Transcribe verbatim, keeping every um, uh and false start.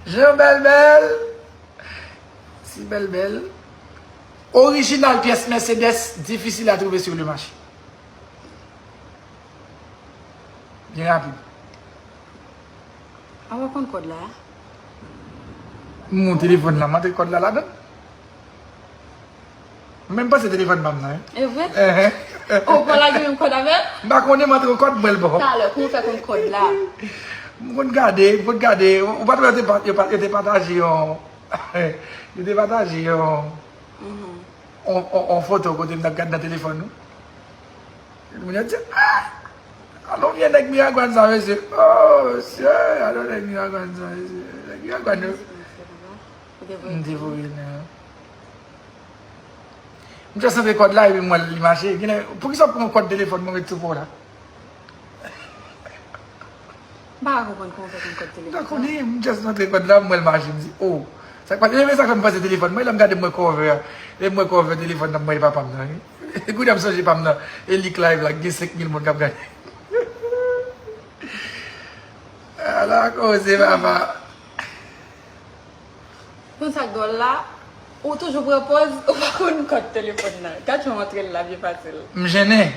Jean Bèlbèl. Si Bèlbèl. Orijinal pyès Mercedes difisil a trouve sur le marché. Byen rapid. A w konn kòd la? M wè telefòn la, m antre kòd la ladan. M menm panse telefòn pa m nan, wi. E vre? Enhen. Ou pa lage menm kòd avè l? M pa konnen, m antre yon kòd, m wè l bò. Talè, kòman w fè konn kòd la? M konn gade, m konn gade. Ou pa t wè yo te pa-, yo pa-, yo te pataje yon, yo te pataje yon, yon, yon, yon foto kote m t ap gade nan telefòn nou. Moun yo di, ah! Alon vye nèg Miragwàn sa, mesye. Oh, mesye, alon nèg Miragwàn sa, mesye. Nèg Miragwàn yo. M te voye l nan. M just antre kòd la epi m wè li mache. Genlè, poukisa w pran kòd telefòn mwen met sou po la? M pa ka konprann kòman w fè konn kòd telefòn. M pa konnen, m just antre kòd la, m wè l mache, m di, oh. Sa k pase? E men sa k fè m panse telefòn mwen, lè m gade m wè cover, lè m wè cover telefòn nan, m wè e pa pa m nan, wi. Kounye a m sonje pa m nan, e li k live la, gen senk mil moun k ap gade. Ala koze, papa. Konn sa k dwòl la, ou toujou pran pòz, ou pa konn kòd telefòn nan. Gad jan w antre l la, byen fasil. M jennen.